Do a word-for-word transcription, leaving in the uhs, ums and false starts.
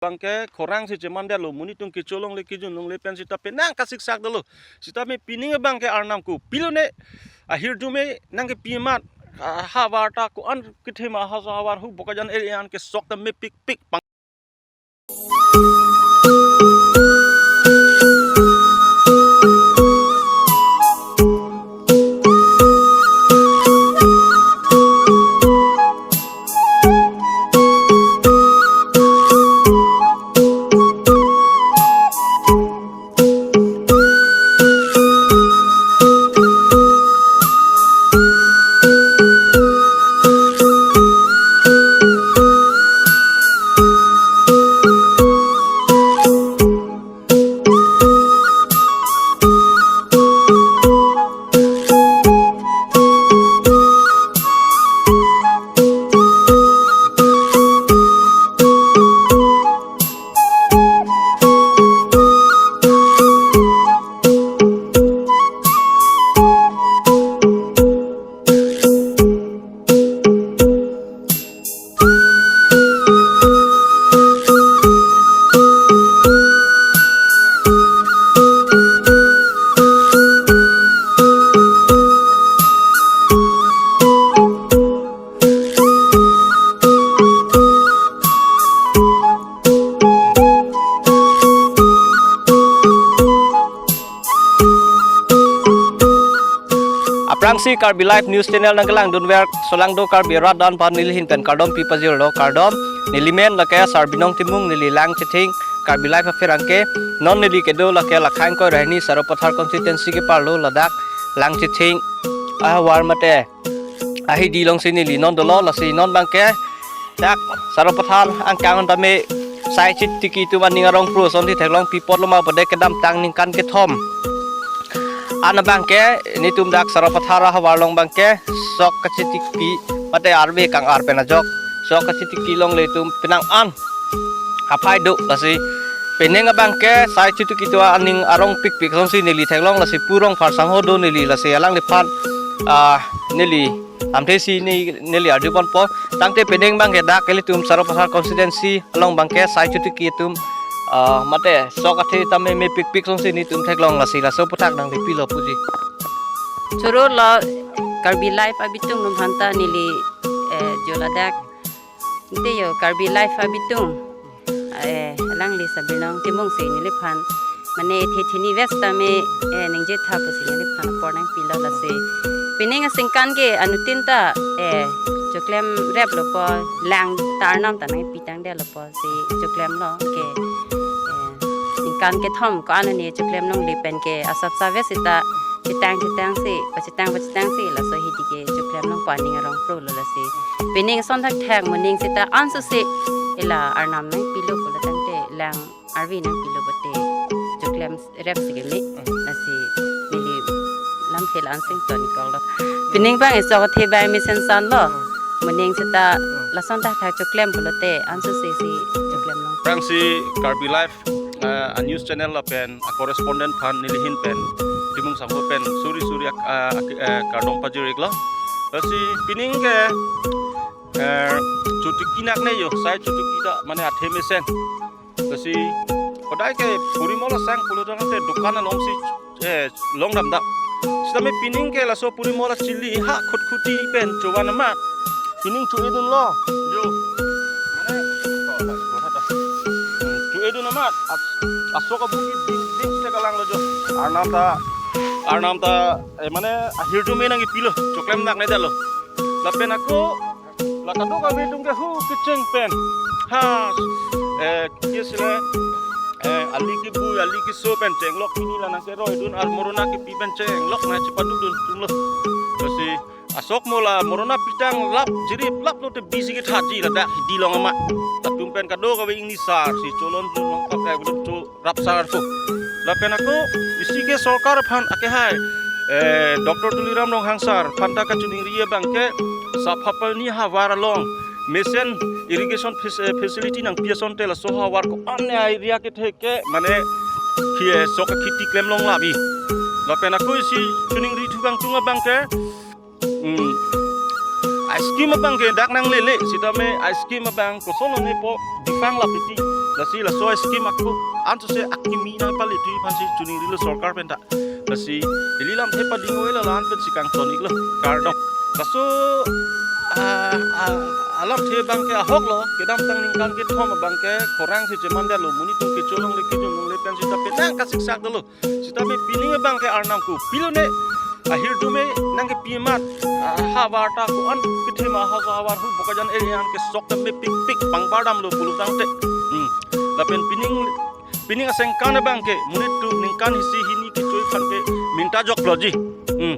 abangke khorang si chemandetlo, monit atum kecho longle kejun longle pen sita penang kasiksak detlo. Sitame pining abangke Arnam kopilo ne ahirjume nangkepi amat, ah, havar ta ko-an kethema ha havar hu Bokajan area an kesok ta mepikpik pang. Aphrangsi Karbi Live News Channel nangkelangdunver solangdo Karbi arat aphan nelihin pen kardom pipajirlo, kardom. Nelimen lake Sarbinong Timung, neli Langchithing, Karbi Live apherangke. Non neli kedo lake Lakhain Koirahini Sarupathar constituency keparlo, ladak Langchithing ahavar mate ahidi alongsi neli non dolo, lasi non abangke dak Sarupathar angkang tame sai chitiki atum aning arong pro asonsi theklong pipotlo ma pade kedamtang ningkan kethom an abangke netum dak Sarupathar ahavar along abangke sok kachitiki mate arve kang-ar pen ajok sok kachitiki longle atum penang an aphai do, lasi pining abangke sai chitiki atum aning arong pikpik asonsi neli theklong, lasi Pu Rongphar sangho do neli, lasi alangliphan, ah, neli amthesi ne neli arjuponpo. Tangte pining abangke dak ilitum Sarupathar constituency along abangke sai chitiki atum, ah, mate sok athe tame mepikpik asonsi netum theklong, lasi laso aputhak nangpilo puji. Choro lo Karbi Live abitung atum aphanta neli, eh, jo ladak. Ante yo Karbi Live abitung, eh, alangli Sarbinong Timung si neliphan mane the thini west tame, eh, ningje tha pusi neliphan apor nangpilo, lasi pining aningkan ke anuttin ta, eh, choklemreplo po, lang ta Arnam ta nangpitangdetlo pusi choklemlo ke, eh, ningkan kethom ko-an ne choklem longle pen ke asapsa west sita chetang chetangsi, pachetang pachetangsi laso hidi ke choklem longpo, aning arong prolo, lasi pining ason thakthak moning sita ansose ila Arnam nangpilo pulo tangte, lang arve nangpilo pulote choklemrepsi keme, lasi neli lamthe la-an sing tonikoklo. Pining abang sok athe abang mesen sanlo, moning sita lason thakthak choklem pulote ansose si choklem long. Aphrangsi Karbi Live, eh, a news channel lapen a correspondent aphan nelihin pen Timung sangho pen suri suri ak-, ah, ak-, eh, kardom pajir-iklo. Lasi pining ke, eh, chotiki nak ne yo, sai chotiki ta mane athe mesen. Lasi kodai ke porimol asang pulo tangte dukan alongsi, eh, longdamdam. Sitame pining ke laso porimol achili ha khutkuti pen chovan amat pining cho-edunlo. Jo. Mane, to, to, to, to. Hmm, cho-edun amat. As-, asok abuki ding ding se kalanglo jo. Arnam ta, Arnam ta, eh, mane ahirjume nangkepilo, choklem naknedetlo. Lapen ako la kadokave atum ke hu kecheng pen, ha, eh, kisi le, eh, ali kebui, ali keso pen chenglok pini la nangkeroidun, ar morona kepi pen chenglok nangchepadukdun atumlo. Lasi asok mo la morona pitang lap, jirip lap lote bisi kethaji ladak hidi along amat. Latum pen kadokave ingni sar si cholongdun, nangkok kai belum cho rap sar ko. Lapen ako isi ke sorkar aphan akehai, eh, Doctor Tuliram Ronghang sar aphanta kachiningri abangke Saphapani havar along mesen irrigation fac-, eh, facility nangpi asonte laso havar ko-an area kethe ke mane khi, eh, sok akhiti klem longle bi. Lapen ako isi chiningri thukangtung abangke, hmm, a scheme abangke dak nanglele sitame a scheme abang kosonlo ne po dipang lapiti. Lasi laso scheme ako ansose akimi nangpalithu aphansi chiningrilo sorkar pen ta. Lasi ili lamthe pading-oi lo, la-an pensi kangton-iklo kardom. Laso ah, ah, alamthe abangke ahok lo, kedamtang ningkan kethom abangke khorang si chemandetlo, monit atum kecho longle kejun longle pen sita penang kasiksak dolo. Sitame pining abangke Arnam kopilo ne ahirjume nangkepi amat, ah, havar ta ko-an kethema ha havar hu Bokajan area an kesok ta mepikpik pangbardamlo pulo tangte. Hmm. Lapen pining pining asengkan abangke monit atum ningkan isi hini kecho aphan ke minta joklo ji. Hmm.